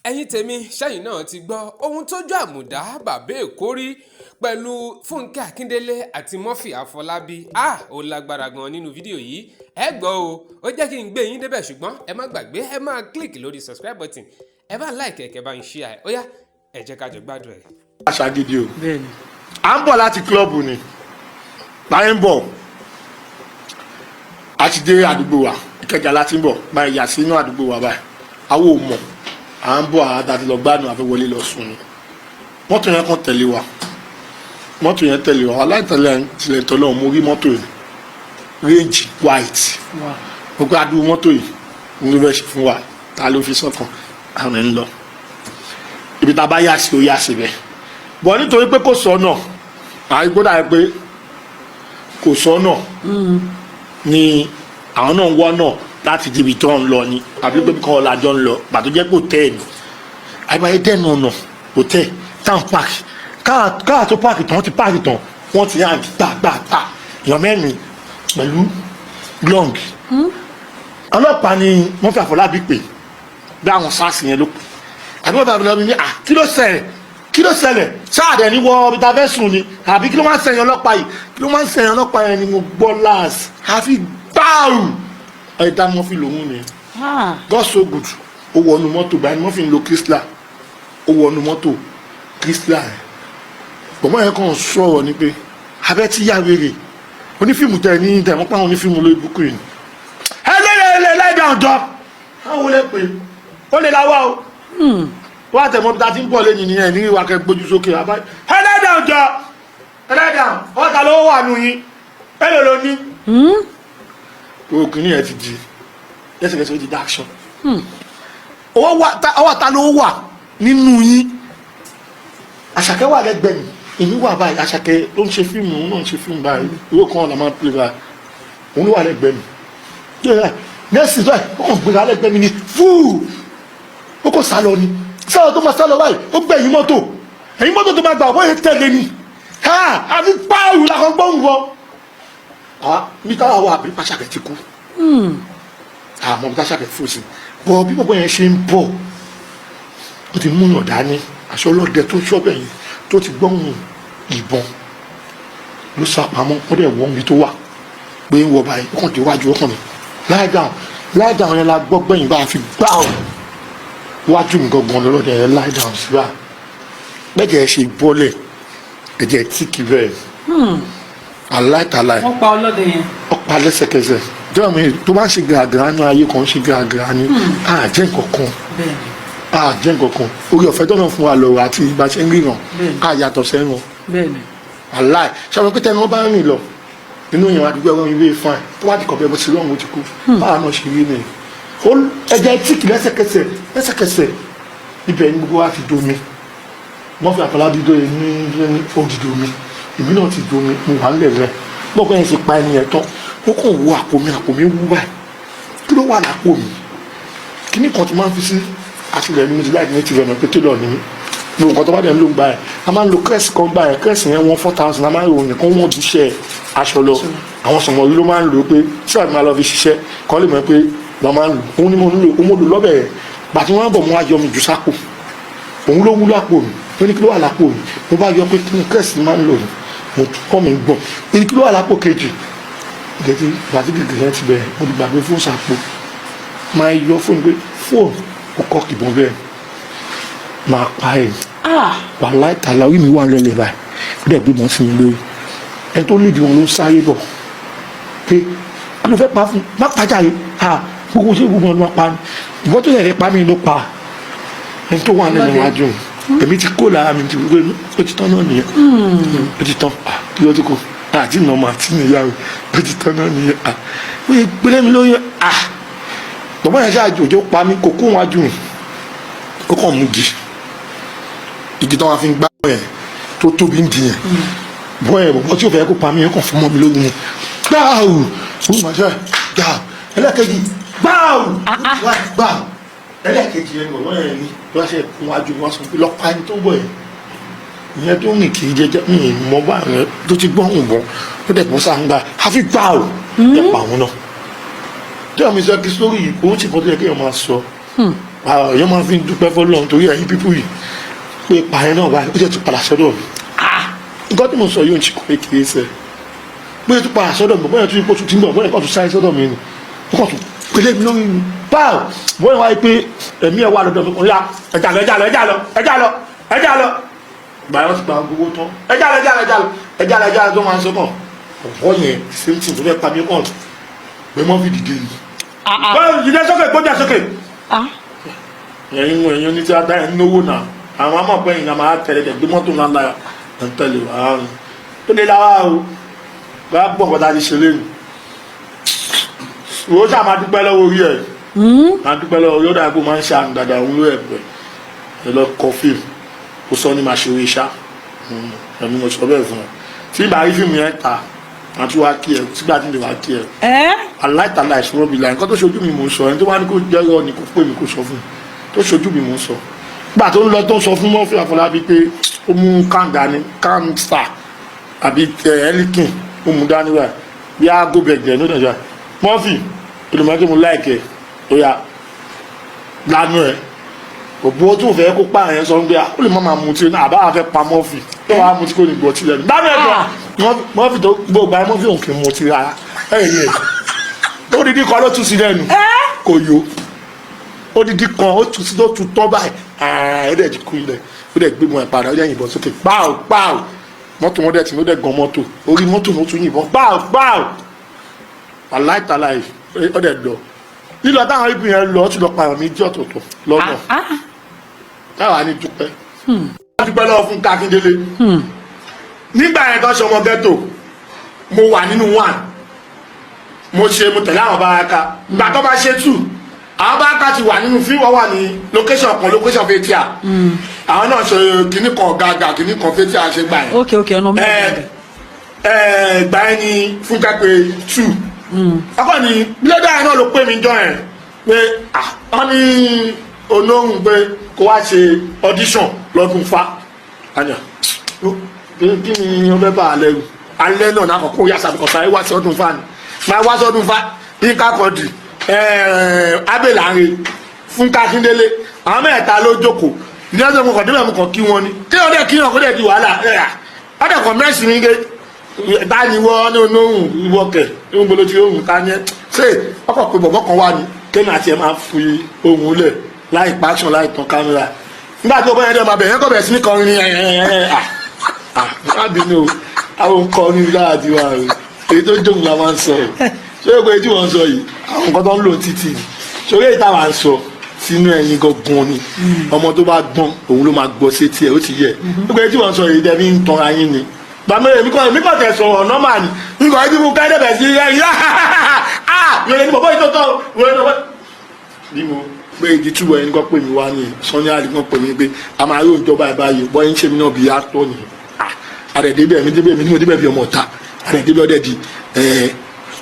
Ẹ̀yin tèmi, ṣẹ́yìn náà ti gbọ́ ohun tójú àmùdá bàbá Èkó rí pẹ̀lú Fúnkẹ́ Akíndélé àti Murphy Àfọlábí. A ó lágbára gan nínú fídíò yìí. Ẹ gbọ́ o, ó jẹ́ kí n gbé yín débẹ̀, ṣùgbọ́n ẹ má gbàgbé, ẹ máa click lórí subscribe button, ẹ bá like, ẹ bá ń share ẹ. Ó yá, ẹ jẹ́ ká jọ gbádùn ẹ̀. Àṣà gidi o. Bẹ́ẹ̀ni. À ń bọ̀ láti club ni, báyìí ń bọ̀, a ti dé àdúgbò wa, Ìkẹjà láti ń bọ̀ báyìí, yà sínú àdúgbò wa báyìí. Àwọn ò mọ̀, à ń bọ̀, àwọn àti lọ gbádùn, àfi wọlé lọ sùn ni. Mọ́tò yẹn kàn tẹ̀lé wa, mọ́tò yẹn tẹ̀lé wa. Aláìtẹ̀lé tilẹ̀ tọ́lọ́, mo rí mọ́tò yẹn, Range white. Mo pé adúgbò mọ́tò yìí ń ló fẹ́ ṣe fún wa, ta ló fi sọ́kàn àwọn ẹ̀ ń lọ ibi tá a bá yà sí, ó yà síbẹ̀ bọ̀, nítorí pé kò sọ́nà, àìgbọ́dà pé kò sọ́nà ni àwọn náà ń wọ́ náà láti débi tó ń lọ ni, àbí pé kọ́ ọ̀làjọ́ ń lọ pàtó jẹ́ kò tẹ́ ẹ̀ ní àìbáyé dẹ́nu ọ̀nà kò tẹ́ táwọn park. Káà tó park tán, ti park tán, wọ́n ti hàn gbà gbà gbà, èèyàn mẹ́rin pẹ̀lú long. Ọlọ́pàá ni wọ́n fi Àfọlábí pè, bí àwọn SARS yẹn ló pè, àbí wọ́n fi Àfọlábí ní à, kí ló ṣẹlẹ̀? Kí ló ṣẹlẹ̀? Sáàdẹ̀ ní wọ ibi tá a fẹ́ sùn ni, àbí kí ló máa ń sẹ̀yìn ọlọ́pàá yìí? Kí ló máa ń sẹ̀yìn ọlọ́pàá yẹn ni mo gbọ́ last, àfi gbáàrù ẹ̀ dá Murphy lòún ni. God so good, ó wọnú mọ́tò báyìí, Murphy ń lo Chrysler, ó wọnú mọ́tò Chrysler ẹ̀, bọ̀mọ́ yẹn kàn sọ̀rọ̀ ni pé abẹ́ tí yá wèrè onífíìmù tẹ ní tẹ̀ mọ́ pé àwọn onífíìmù lórí búkú yìí ẹ lé lé lé lẹ́dà ọ̀dọ́ àwọn olè pè ó lè láwá o, wọ́n àtẹ̀mọ́ bí ta ti ń bọ̀ lẹ́yìn nìyẹn ní ìwà kẹ́ gbójú sókè àbá ẹ lẹ́dà ọ̀dọ́ ẹ lẹ́dà ọ̀tà ló wà nù yín, ẹ lè lọ ní. Òkìní ẹ ti di lẹ́sẹ̀kẹsẹ̀, ó ti dá action. Ọwọ́ ta ló wà nínú yín? Àṣàkẹ́ wà lẹ́gbẹ̀ẹ́ mi, èmi wà báyìí. Àṣàkẹ́ ló ń ṣe fíìmù, òun náà ń ṣe fíìmù báyìí, ìwé kan là máa ń pè báyìí, òun ló wà lẹ́gbẹ̀ẹ́ mi. Nẹ́ẹ̀sì báyìí, ó kàn gbéra lẹ́gbẹ̀ẹ́ mi ni fúù, ó kò sá lọ ni. Sáà tó máa sá lọ báyìí, ó gbé ẹ̀yìn mọ́tò, ẹ̀yìn mọ́tò tó máa gbà wọ́n yẹn tẹ̀lé ni, ha, àfi páàrù làkàn gbọ́n wọ. Mi táwa wà àbí pàṣàkẹ́ ti kú, àmọ́ bí pàṣàkẹ́ fò sí bọ́, bí bọ́bọ́ yẹn ṣe ń bọ̀, ó ti múyàn dání, aṣọ ọlọ́dẹ tó ṣọ́bẹ̀ yẹn tó ti gbọ́hùn ìbọn ló sá pamọ́. Ó dẹ̀ wọ́n mi tó wà pé ń wọ báyìí, ó kàn déwájú, ó kàn ní lie down, lie down yẹn la gbọ́ gbẹ̀yìn bá a fi gbá ọ̀ wájú mi gangan lọ́lọ́dẹ yẹn lie down sí báyìí, bẹ́ẹ̀ ṣe bọ́lẹ̀, ẹ̀jẹ̀ tí kì bẹ́ẹ̀ aláìtàláì. Wọ́n pa ọlọ́dẹ yẹn. Ọ̀pá lẹ́sẹ̀kẹsẹ̀. Jọ́wọ́ mi tó bá ń ṣe gàgàrà ní ayé kan, ń ṣe gàgàrà ní àjẹ́ nǹkan kan, àjẹ́ nǹkan kan. Orí ọ̀fẹ́ tó náà fún wa lọ́rọ̀ àti ìgbà ṣe ń ríran, àyàtọ̀ sẹ́ran. Aláì ṣàwọn pé tẹnu wọn bá ń rìn lọ nínú ìyẹn àdúgbò ẹ̀rọ ìwé fine, tó bá ti kọ̀ bẹ́ẹ̀, bó ti lọ́run, ó ti kú. Báwa náà ṣe rí ni ẹ̀jẹ̀ tíìkì lẹ́sẹ̀kẹsẹ̀ lẹ́sẹ̀kẹsẹ̀. Ibẹ̀ ni gbogbo wa ti domi. Wọ́n fi Àfọlábí dóye ní ó di domi, èmi náà ti domi, mo wà nílẹ̀ rẹ̀. Bọ́ọ̀kọ́ yẹn ṣe pa ẹni yẹn tán, ó kàn wo àpò mi, àpò mi wú báyìí. Kí ló wà lápò mi? Kíní kan ti máa ń fi sí àtìlẹ̀ mi ti láì ní tirẹ̀ mọ̀ pé télọ̀ ni mí. Gbogbo nǹkan tó bá dẹ̀ ń lò gbà yẹn, a máa ń lo crest kan gbà yẹn. Crest yẹn wọ́n 4,000, a máa ń lò nìkan, wọ́n ju iṣẹ́ aṣọ lọ. Àwọn sọ̀mọ̀rí ló máa ń lò ó pé tí wàá máa lọ fi ṣiṣẹ́ kọ́ lè mọ̀ pé lọ́ máa ń lò. Òun ni mo ń lò, òun mo lò lọ́bẹ̀ yẹn. Gbàtí wọ́n bọ̀, mo wá yọ mi jù sápò, òun ló wú lápò mi. Ó ní kí ló wà lápò mi? Mo bá yọ pé kí ni crest máa ń lò ní, mo kọ́ mi gbọ̀n. Ó ní kí ló wà lápò kejì? Gẹ̀ẹ́tì gbàtí gègé yẹn ti bẹ̀rẹ̀, mo ti gbàgbé fóònù sàpò, máa yọ fóònù pé fóònù ó kọ́ kìbọn bẹ́ẹ̀ máa pa ẹ̀. Wàláì tàlà, orí mi wà lẹ́lẹ̀ báyìí, ó dẹ̀ gbé mọ́ sí mi lórí. Ẹni tó lédi wọn ló ń sáré bọ̀ pé kí ló fẹ́ pa fún, má pàjáde ha, gbogbo ṣé gbogbo ọdún máa pa ni, ìwọ́n tó yẹ pa mí ló pa ẹni tó wà nínú iwájú mi. Èmi ti kó lára mi ti wípé ó ti tán náà nìyẹn, ó ti tán. Kí ló ti kó àti nàmọ àti níyàwó, ó ti tán náà nìyẹn. Ó yẹ gbélé mi lóyún. Bàbá yẹn ṣáà jòjó pa mí, kò kó wájú mi, ó kàn mú igi, igi tó wọn fi ń gbá yẹn tó tóbi ń di yẹn bọ́ yẹn, bọ́ tí o fẹ́ kó pa mí yẹn, kàn fún mọ́ mi lórí ni gbáàrù ó mà ṣe gbáà. Ẹlẹ́kejì, gbáàrù gbáà. Ẹlẹ́kejì yẹn, bọ̀ yẹn ni wọ́n ṣe kún wájú, wọn sọ pé lọ́pàá ẹni tó ń bọ̀ yẹn, ìyẹn tó ń rìn kiri jẹjẹ mi ì mọ bá rẹ tó ti gbọ́hùn bọ̀, ó dẹ̀ bọ́ sáà ń gbà àfi gbáàrù ẹ̀ pa òun náà. Tí àwọn mi sọ kí sórí yìí, kò ń ṣe nǹkan tó yẹ kéèyàn máa sọ. Èèyàn máa fi ń dúpẹ́ fọlọ́run torí ẹ̀yin people yìí pé pààyàn náà báyìí, ó jẹ́ tún padà sọ́dọ̀ mi. Nǹkan tí mo sọ yóò ń ṣe kọ́ kékeré sẹ́, bóyá tún padà sọ́dọ̀ mi, bóyá tún ipò tún ti ń bọ̀, bóyá kọ́ tún sáré sọ́dọ̀ mi ni, ó kàn tún pélé mi lórí mi báwo, bóyá wáyé pé ẹ̀mí ẹ̀ wà lọ́dọ̀ mi, kò yá, ẹ̀jà lọ, ẹ̀jà lọ, ẹ̀jà lọ, ẹ̀jà lọ, ẹ̀jà lọ. Gbàyàn ti gba gbogbo tán, ẹ̀jà lọ, ẹ̀jà lọ, ẹ̀jà lọ, ẹ̀jà lọ, ẹ̀jà lọ, tó máa ń sọ kàn ọ̀pọ̀ yẹn, same thing tó fẹ́ pa mí kàn pé mọ́ fi dìde yìí. Báwo dìde sókè, gbójà sókè. Ẹ̀yin wo, ẹ̀yin onítíátà, ẹ̀ ń náwó náà, àwọn àmọ̀ pé ẹ̀yin máa tẹ̀lé tẹ̀ gbé mọ́tò ńlá ńlá ẹ̀ ń tẹ̀lé àrùn ó lè lára o. Bá gbọ́ nǹkan tá a ti ṣe lẹ́nu, wo ṣáà máa dúpẹ́ lọ́wọ́ orí ẹ̀, máa dúpẹ́ lọ́wọ́ orí. Ó dàgbò máa ń ṣe àrùn dàda, òun ló ẹ̀ pẹ̀ ẹ lọ kọ fíìmù kó sọ ní máa ṣe orí iṣá. Ẹ̀mí mo sọ bẹ́ẹ̀ fún ẹ, tí ìbá rí fíìmù yẹn ta, màá tún wá kí ẹ sígbà tí mi wá kí ẹ. Aláìtàlá ìṣòro bí la nǹkan tó ṣojú mi mò ń sọ. Ẹni tó wá ní kó jẹ́rọ ni kó pè mí, kó sọ fún mi tó ṣojú mi mò ń sọ. Gbà tó ń lọ, tó ń sọ fún Murphy Àfọlábí pé ó mú kàńdá ní kàńsà àbí ẹlíkìn, ó mú dání wá bí aago bẹ̀gẹ̀ ní ọ̀dọ̀ Murphy olùmọ̀ọ́kì mo láìkẹ́, ó yà lánàá ẹ̀ òbó tó fẹ́ kó pààyàn sọ pé ó lè má máa mutí náà, àbá àfẹ́ pa Murphy tó wàá mutí kò ní gbọ́ tilẹ̀ dáná ẹ̀ bọ̀. Murphy tó gbogbo àyè, Murphy òun kì í mutí rárá. Ẹ̀yìn ẹ̀ odidi kan ló tún sí lẹ́nu, kò yó. Odidi kan ó tún sí, tó tún tọ́ báyìí, ó dẹ̀ ti kú ilẹ̀, ó dẹ̀ gbé mọ́ ẹ̀ padà, ó dẹ̀ yìnbọn sókè gbáò gbáò. Mọ́tò wọn dẹ̀ tì, ó dẹ̀ gan mọ́tò, orí mọ́tò ló tún yìnbọn gbáò gbáò. Aláìtàláì, ó dẹ̀ lọ. Lílọ táwọn ibi yẹn lọ, ó ti lọ pààyàn méjì ọ̀tọ̀ọ̀tọ̀ lọ́nà. Táwa ní dúpẹ́, dúpẹ́ lọ́wọ́ fún Akíndélé. Nígbà yẹn tó ṣọmọ ghetto, mo wà nínú one, mo ṣe, mo tẹ̀lé àwọn baraka. Ìgbà tó bá ṣe two, àwọn baraka ti wà nínú fíìmù, wọ́n wà ní location kan, location fetia. Àwọn náà ṣe kinní kan gàgà, kinní kan fetia ṣe gbà yẹn. Ok, ọ̀nà mẹ́rin. Ẹ ẹ, gbà yẹn ni Fúnkẹ́ pé two ọkọ ni bílẹ̀dà yẹn náà ló pè mí jọ yẹn pé ah, wọ́n ní olóhùn pé kó wá ṣe audition lọ́dún fa àyà. Kí ni wọ́n fẹ́ bá alẹ́ rù alẹ́ náà náà kọ́kọ́ yà sàbẹ̀kọ̀ sáré wá sí ọdún fa ni máa wá sọdún fa. Yínká Quadri, Abẹ́lànre, Fúnkẹ́ Akíndélé, àwọn mẹ́ta ló jókòó ní ọjọ́. Mo kàn débẹ̀, mo kàn kí wọn ni, kí wọn dẹ̀ kí wọn kó dẹ̀ di wàhálà. Ẹ̀ ọ̀dẹ̀ kàn mẹ́sì mi gé ta ni wọ́n ní olóhùn ìwọ kẹ̀ ń bolo tí ohun ta ni ẹ ṣé ọkọ̀ pé bọ̀bọ̀ kan wà ní kéèmì àti ẹ̀ máa fi ohun lẹ̀ láì pa action, láì tàn kámẹ́rà. Nígbà tí ó bọ́ yẹn dẹ̀ máa bẹ̀ yẹn kọ́ bẹ̀rẹ̀ sí ní kọrin ní ẹ̀ ẹ̀ ẹ̀ à má bínú o, àwọn kọrin lára ti wà o, èyí tó jókòó la máa ń sọ o. Ṣé o pé tí wọ́n ń sọ yìí, àwọn nǹkan tó ń lò títì ni ṣòro, èyí táwa ń sọ sínú ẹyin gangan ni ọmọ tó bá gbọ́n òun ló máa gbọ́ sétí ẹ̀, ó ti yẹ. Gbogbo èyí tí wọ́n ń sọ yìí dẹ́bi ń tanra yín ni. Gbàmọ́ èmi kàn tẹ̀ sọ̀rọ̀ nọ́mà ni nǹkan ẹbí mú káyọ̀ bẹ̀ sí ẹ̀yìn ah, wèrè ni bọ̀bọ̀ yìí tó tọ́, wèrè ni bọ̀bọ̀ bí mo pé ìdí túbọ̀ ẹni kan pè mí wá ní Sunny Ali kan pè mí pé a máa rí òǹjọba ẹ̀ báyìí bọ́ ń ṣe mí náà bí actor ni. Àdẹ̀dẹ́bẹ̀ mi débẹ̀ mi ní mo débẹ̀ bí ọmọ ọ̀ta àdẹ̀dẹ́bẹ̀ ọdẹ di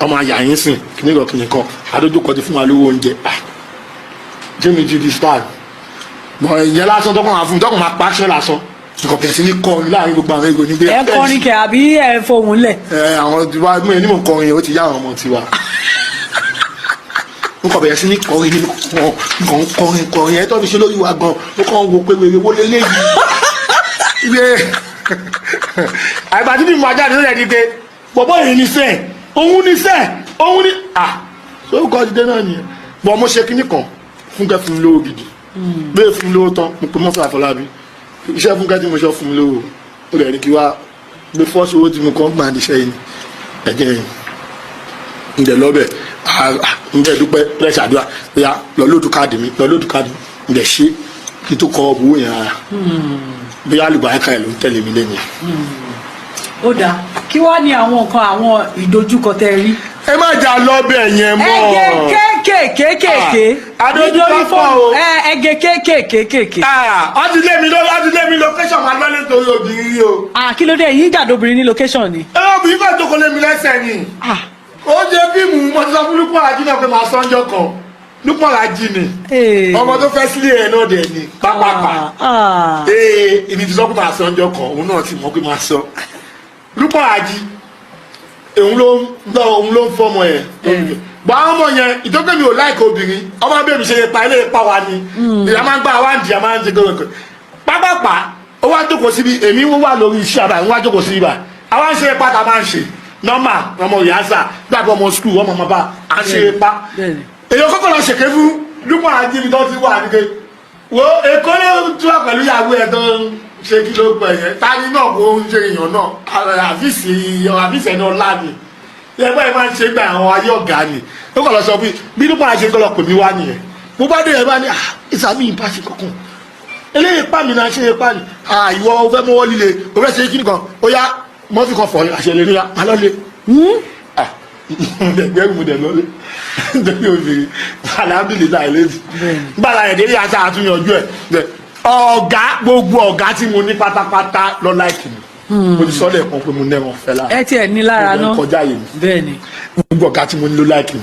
ọmọ àyà yín sìn kìnìkan kìnìkan adójúkọ ti fún wa lówó oúnjẹ. Jẹ́mi ti di star bọ̀, ìyẹn lásán tọkàn máa fún mi, tọkàn máa pa action lásán, nǹkan bẹ̀rẹ̀ sí ní kọrin láàrin gbogbo àwọn èrò nígbẹ́. Ẹ kọrin kẹ àbí ẹ fohùn lẹ̀? Ẹ àwọn tiwa mú ẹ ní mò ń kọrin yẹn, ó ti yá àwọn ọmọ tiwa. N kò bẹ̀rẹ̀ sí ní kọrin ní kàn ń kọrin kọrin ẹ tó fi ṣe lórí wa gan, ó kàn ń wo pé wèrè wọlé léyìí ibi àgbà tí mi mú ajá lórí ẹ̀ ní pé bọ̀bọ̀ yìí ní sẹ́ẹ̀, òun ní sẹ́ẹ̀, òun ní à sórúkọ ti dé náà nìyẹn. Bọ̀ mo ṣe kinní kan, Fúnkẹ́ fún mi lówó gidi bẹ́ẹ̀, fún mi lówó tán, mo pe Murphy Àfọlábí, iṣẹ́ Fúnkẹ́ tí mo ṣe fún mi lówó, ó lè ní kí wá gbé fọ́ọ̀sì owó tí mo kàn gbà níṣẹ́ yìí ẹ̀jẹ̀ yìí ǹdẹ̀ lọ́bẹ̀ ǹdẹ̀ dúpẹ́ rẹ̀ ṣàdúrà ya lọ lóòdù káàdì mi, lọ lóòdù káàdì mi, ǹdẹ̀ ṣe kí n tó kọ owó yẹn rárá bí alùbáríkà ẹ̀ ló ń tẹ̀lé mi lẹ́yìn. Ó dáa, kí wàá ní àwọn nǹkan, àwọn ìdojúkọ tẹ rí? Ẹ má jà lọ́bẹ̀ yẹn mọ́. Ẹgẹ kéékèèké. Ah, adójúkọ nítorí pọ̀ o. fóònù ẹ, ẹgẹ kéékèèké. Ọ ti lé mi lọ, ọ ti lé mi location máa lọ́lé torí obìnrin rí o. Ah, kí ló dé yín jàdóbìnrin ní location ni? Ẹ obìnrin kan jókòó lé mi lẹ́sẹ̀ ni. Ah. Ó ṣe fíìmù, mo ti sọ fún Lúpọ̀ Ají náà pé màá sọ́njọ́ kan, Lúpọ̀ Ají ni. Ọmọ tó fẹ́ sílé ẹ̀ náà dẹ̀ ni pápápá. Ah. Ee, èmi ti sọ pé màá sọ́njọ́ kan, òun náà ti mọ̀ pé màá sọ. Lúpọ̀ Ají, òun ló ń lọ, òun ló ń fọmọ ẹ̀. Bọ́ àwọn ọmọ yẹn, ìtọ́jú mi ò láìka obìnrin, ọmọ bẹ́ẹ̀ mi ṣe lè pa ilé ipa wa ni ìyá máa ń gbá wa ń di, àmà ń ṣe gbogbo pápápá. Ó wá jókòó síbi, èmi wà lórí iṣẹ́ àbá, ń wá jókòó síbi bá àwa ń ṣe ipa tá a máa ń ṣe normal. Ọmọ ìyáṣà gbàgbọ́, ọmọ school, ọmọ ọmọ bá à ń ṣe ipa. Èyàn kọ́kọ́ lọ ṣèké fún dúpọ̀ àjíbi tó ti wà níke wo Èkó ló tún wà pẹ̀lú ìyàwó ẹ̀ tó ń ṣe kí ló pẹ̀ yẹn, tani náà kó ń ṣe èèyàn náà, àfíìsì àfíìsì ẹni ọlá ni ẹgbẹ́ ẹ máa ń ṣe gba àwọn ayé ọ̀gá ni. Ó kọ̀ lọ sọ bí dúpọ̀ àṣẹ kọ́ lọ pè mí wá nìyẹn. Mo bá dé ẹ bá ní ìsàmì ìpàṣẹ kankan eléyìí pa mi náà ṣe é pa ni. Ìwọ o fẹ́ mọ́wọ́ líle, o fẹ́ ṣe kí nìkan ó yá mọ́fì kan fọ̀ àṣẹ lè níyà má lọ́lé ẹgbẹ́ mi dẹ̀ lọ́lé nítorí obìnrin. Alhamdulillahi lẹ́nu gbàdá ẹ̀ délé àti àtúnyànjú ẹ̀. Ọ̀gá, gbogbo ọ̀gá tí mo ní pátápátá lọ like mi. Mo ti sọ lẹ́ẹ̀kan pé mo nẹ́wọ̀n fẹ́ lára. Ẹ tiẹ̀ ní lára náà. Kọjá yìí mi. Gbogbo ọ̀gá tí mo ní ló like mi.